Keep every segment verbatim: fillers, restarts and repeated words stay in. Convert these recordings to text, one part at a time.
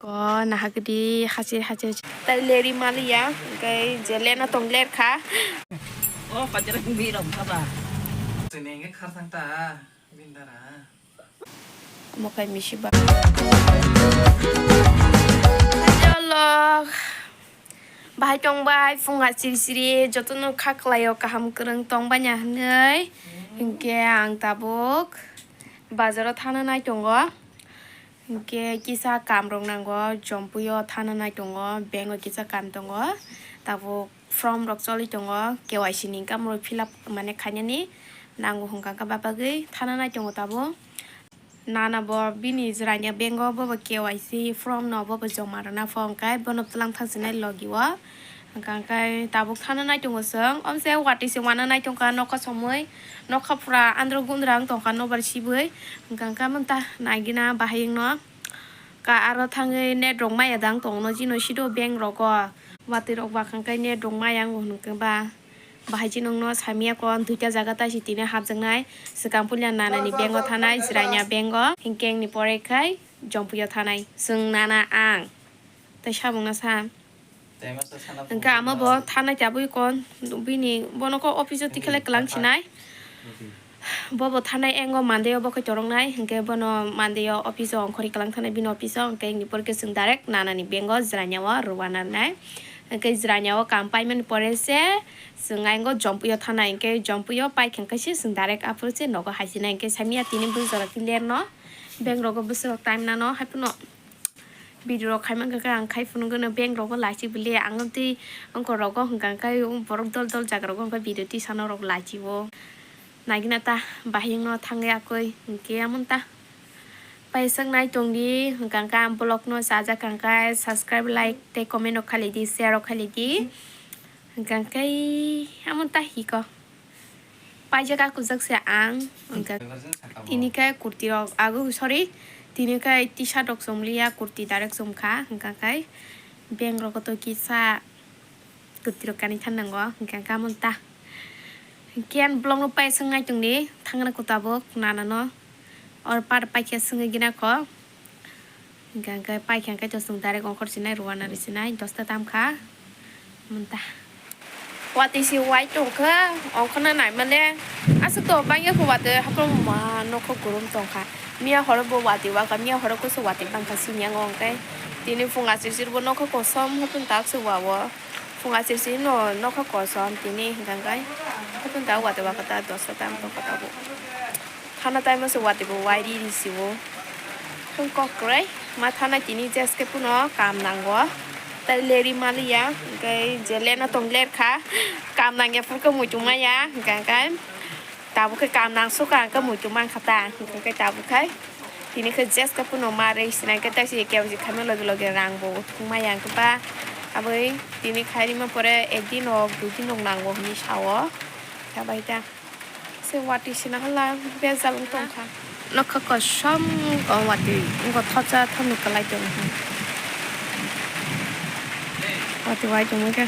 Ko nahagdi hachir hachir. Tai leri maliya, hingke je lena tong ler kha. O pajara bui rok baba. Sini hingke kharsang ta bindara. Omo khe misi ba. Hello. Bahai tong bai phunga siri siri jotono kha khlaio kaham kwrwng tong banya hinwi. Hinkhe ang tabuk bazaro thana nai tongo. Hinkhe kisa kam rok nango, Jompuio thana nai tongo, bank o kisa kam tongo. Tabuk form rok choli tongo, K Y C ni income rok fill up mane khainani nango hwnkha khe babagwi thana nai tongo tabuk. Nana bo bini jwraini bank o bobo K Y C form no bobo joma rwna phone khe bono twlang thangsinai logi o. Hwnkha khe tabuk thana nai tongo chwng. Omse watwi se wana nai tongkha nokha somoi. Nokha pura andro gundra wng tongkha nobar sibui. Hwnkha khe amon ta nagina bahai wngno. Ka aro thangwi net rok maya dang tongno chino sido bank rogo. Watwi rok ba khang khe net rok maya wng hwnkhe ba. Bahai chini wngno samya kon duita jaga taisi tini hapjaknai. Swkang puila nanani bank o thanai, jwraini bank o. Hinkhe wngni pore khai Jompuio thanai. Chwng nana ang. Tei sabungno sa. Hwnkhe amo bo thanai tabwi kon bini bono kok office o tikhe le kwlang sinai. Bobo thanai engo Monday o bo khe toroknai, hwnkhe bono Monday o office o ongkhorwi kwlang thanai bini office o, hwnkhe wngni pore khe chwng direct nanani bank o jwraini o rwna nai. Hwnkhe jwraini o kam paimani pore se chwng engo Jompuio thanai, hwnkhe Jompuio paikha khe se chwng direct aphuru se nogo haisinai, hwnkhe samya tini bwswk jora clear no bank rogo bwswk time nano haiphano. Video rok khai mankha khe ang khai phunukgwno bank rogo lachibili ang tei wngkor rogo hwnkha khe borok dol dol jaga rogo hwnkha video tisano rok lachibo. Nagina ta bahai wngno thangwi akoi hwnkhe amon ta. Paisok nai tongdi hwnkha khe ang vlog no chajak hwnkha khe subscribe, like tei comment rok khailidi, share rok khailidi. Hwnkha khe amon ta hiko. Paijak akujak se ang, hwnkha tini khe kurti rok ago, sorry, tini khe T-shirt rok chumliya, kurti direct chumkha, hwnkha khe bank rogo to kisa kurti rok kanwi than nango, hwnkha khe amon ta. Hwnkhe ani vlog no paisok nai tongdi, thangna khe tabuk nanano or par paikhe swngwi gina kho. Hwnkha khe paikha khe to chwng direct ongkhor sinai rwna ri sinai dosta tam kha. Munta. Watwi se wai tongkha ongkhorna naimale. Aswk to bangya kho watwi haphang ma nokho gurum tongkha. Miya horo bo watwi wakha, miya horo kusu watwi bangkha sini ang ongkhe. Tini phung asir sir bo nokho kosom haphang tak se wawo. Phung asir sir no nokho kosom tini hwnkha khe. Haphang tak watwi wakha ta dosta tam tongkha tabuk. Thana tai masa watwi bo wai ri ri si o. Hwn kok kwrwi ma thana tini jeske puno kam nango. Tai leri maliya, hwnkhe je lena tong ler kha. Kam nangya phuru khe muitu maya, hwnkha khe tabuk khe kam nang sukha, hwnkhe muitu mankha ta, hwnkhe tabuk khai. Tini khe jeske puno ma rwi sinai khe taisi kebsi khaima logi logi rang bo thung maya, hwnkhe ba aboi tini khai rima pore ek din rok dui din rok nango hinwi sa o. Khe bai ta. Se watwi sina hala bejal wng tongkha. Nokha kosom o watwi wngkha thopsa thopnwi kwlai tongkha. Watwi wai tongkha.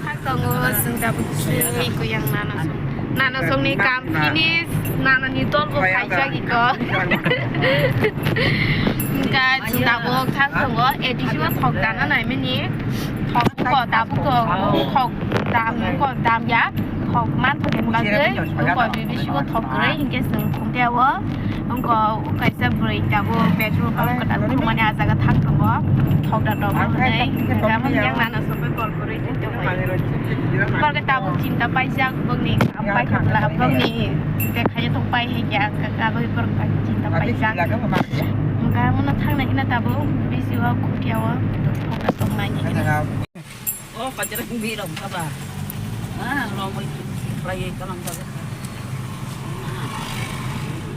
Thang tongo, chwng tabuk chwngwi kuyang nana song. Nana songni kam finish, nana ni dol bo phaijak iko. Hwnkha chwng tabuk thang tongo, A D C o thok dana naimani. Thok ko tabuk to, thok dam ko dam ya. Thok man thok bagwi, ko B B C o thok kwrwi, hinkhe chwng thok de o. Wngkha kaisa bwrwi tabuk petrol pump kwtal thumani ah jaga thang tongo. Thok da tongo hwnwi. Hwnkhe yang nana songwi call kwrwi thwng tongwi. Borok khe tabuk chinta paijak bokni paikha bwla bokni je khaina tong pai hai khe ang kha bai borok bai chinta paijak. Wngkha Amono thangna hina tabuk busy o khutiya o, tok tok nai ni hina. O pajara himbi rok baba. Ah, romoi prai kalam baba.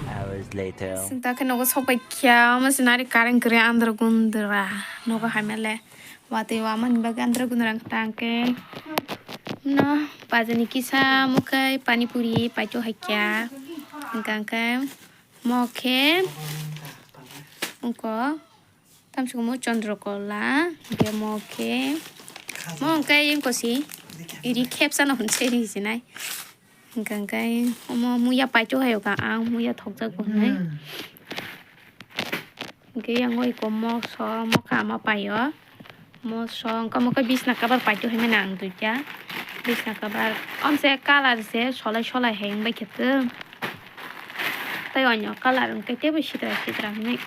Hours later. Sinta khe nogo sok pai kya, omo sinari kareng kre andro gundra. Nogo hamya le. Watwi wamani bagwi andro gundra wngkha tang khe. No, pajani kisa mukhai pani puri paito hai kya. Hingkha khe mo khe wngko. Tamsukmo Chandrakala, hingke mo khe, mo hingke ayang kosi, iri khepsano hwnse ri sinai. Hingka hingke omo muya paito hai ka ang muya thokjak bo hwnwi. Hingke yang oi ko moso, mokha ma paio. Moso, hingke mokhe bisna kabar paito hai mani ang duita. Bisna kabar, omse colour se solai solai hai wngbai khe tong. Tai onyo colour hingke teibo sitra sitra hwnwi.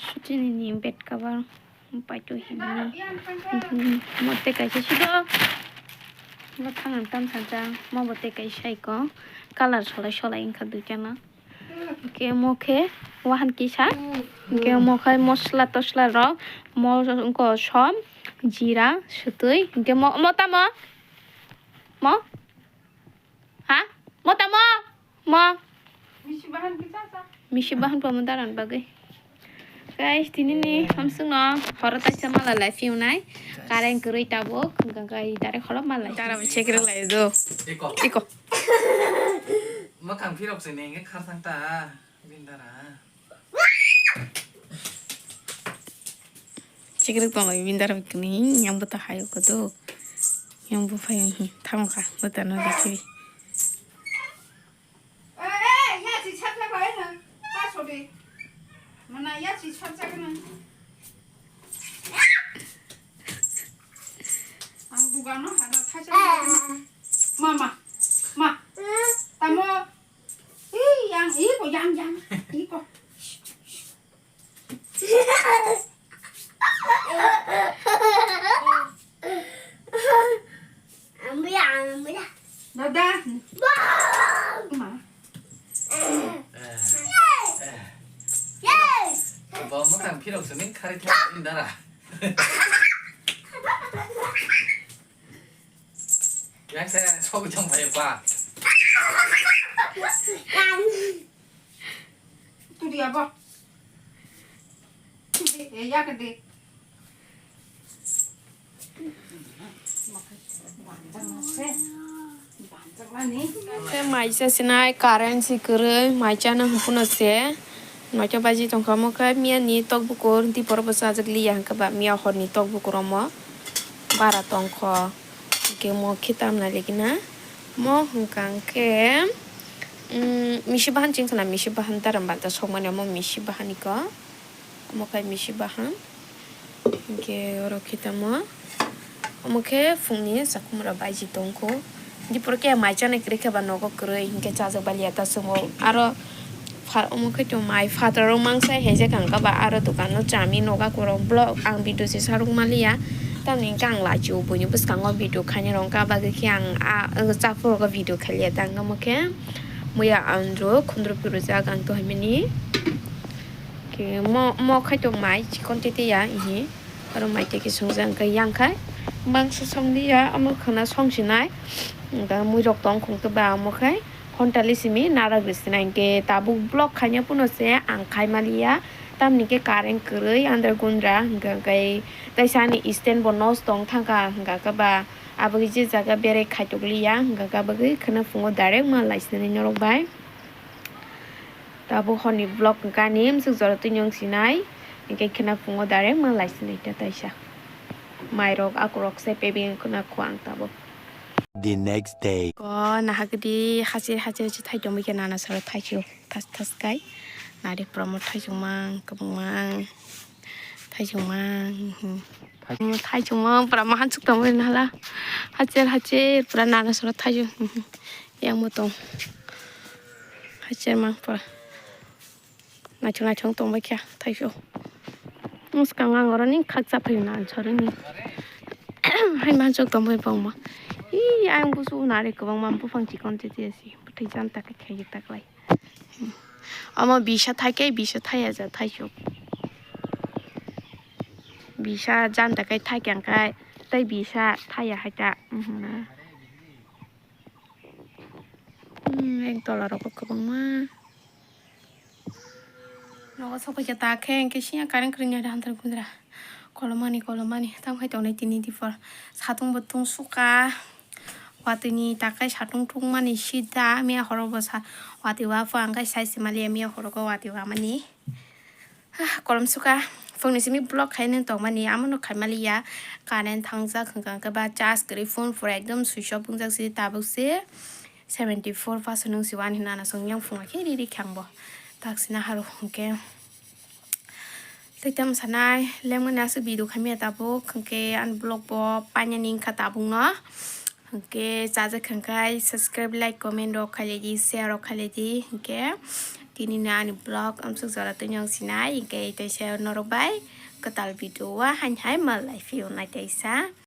Sutini ni bed cover paito himni. Mo tei kaisa sido. Bo thang ang tam sansa. Mo bo tei kaisa iko. Colour solai solai wngkha duita no. Hingke mo khe wahan kisa. Hingke mo khai mosla tosla rok. Mo wngko som, jira, sutui. Hingke mo, mo tamo? Mo? Ha? Mo tamo? Mo? Misi bahan pamo daran bagwi. Guys, tini ni hamsung no horo taisa mala lai fiu nai. Kareng kwrwi tabuk, hingka kai direct horo mala. Dara bo check rwlai do. Iko. Iko. Mwkhang phirok se nenge kharsang ta. Bindara. Chikrik tong lai bindara kini yang bwtha hayo kodo. Yang bwphai hi thangkha bwtha no dikhi. Ang bugano hada thaisa. Mama, ma, tamo. Ih, yang, ih, ko yang, yang, ih, ko. Dada. Ma. Bo mwkhang phirok se ning khari thang dara. Yang saya sok jong bai pa. Tu dia apa? Eh, ya gede. Khe mai cha sinai current si kwrwi mai chana hwnphano se noito baji tongkha omo khe miya ni tok bukur dipor bo chajak liya hwnkhe ba miya hor ni tok bukur omo bara tongkho hwnkhe mo khe tamna ligina mo hwnkha khe misi bahan chwng khna misi bahan daram banta sokmani omo misi bahan iko. Omo khe misi bahan. Hingke oro khe tamo. Omo khe phungni sakhumra baiji tongkho. Dipor khe mai chana kwrwi khe ba nogo kwrwi hingke chajak baliya ta chwngno. Aro pha-, omo khe to mai phataro mangsa heijak ang khe ba aro dukano chami noga kwrwng vlog ang video se sarwk maliya. Tamni hingke ang lachi o buini bwskango video khainai rwngkha bagwi khe ang a, o chaphuru khe video khailiya ta hingke omo khe muya andro khundro phirujak ang to hinmani. Khe mo, mo khai to mai chikon tete ya, ihi. Aro mai teke songja hwnkhe yang khai. Mangsa song liya, omo khwna song sinai. Hwnkhe mui rok tong khong khe ba omo khai. Hontali simi nara gwi sinai hwnkhe tabuk vlog khaina phano se ang khai maliya. Tamni khe current kwrwi andra gundra hwnkhe hwnkhe taisa ani stand bo nosto wng thangkha hwnkha khe ba aboni je jaga berai khaitok liya hwnkha khe aboni khwna phungo direct ma lai sinai norok bai. Tabuk horni vlog hwnkha ni, mwsuk jora twi nwng sinai, hwnkhe khwna phungo direct ma lai sinai ta taisa. Mairok akurok se pebeng khwna kho ang tabuk. The next day. Ko nahagdi hache hache hache thai tongwi khe nana saro thaichuk thas thas kai. Nari promo thaichuk mang kwbang mang. Thaichuk mang. Thaichuk mang pura mahan chuk tongwi nala. Hacher hacher pura nana saro thaichuk. Yang bo tong. Hacher mang pura. Naithok naithok tongbai kha thaiso. Mwskang ang oro ni khakcha phai na ansarwi ni. Hai ma chok tongbai bongma. Ih, ayang busu nari kwbangma buphang chikon tete si. Bwtwi jan tak khe khaijak taklai. Omo bisa thai khe bisa thai aja thaiso. Bisa janta kai thaikyang kai tei bisa thaiya hai ta. Hmm, eng tola rogo kwbangma. Nogo sokphaikha ta khe, hwnkhe siya current kwrwini ada hamtwrwng kundra. Kolomani, kolomani, tamo khai tongnai tini diphor. Satung bo tungsukha. Watwini takhai satung tungmani sida, miya horo bo sa watwi waphang khai sai se maliya, miya horo go watwi wamani. Ah, kolom suka. Phungni simi vlog khai nung tongmani, amo no khai maliya. Current thangjak hwnkha hwnkhe ba charge kwrwi phone pura ekdom switch off wngjak se tabuk se. Seventy four percent nung si wan hinna na song yang phunga khe riri khang bo. Tak sina haru hwnkhe. Tei tamo sanai, lengmani aswk video khaimya tabuk, hwnkhe ani vlog bo painani wngkha tabukno. Hwnkhe chajak hwnkhe subscribe, like, comment rok khailai di, share rok khailai di. Hwnkhe tini no ani vlog amsuk jora twi nw sinai, hwnkhe tei se norok bai kwtal video o hain hai malai phiyonai teisa.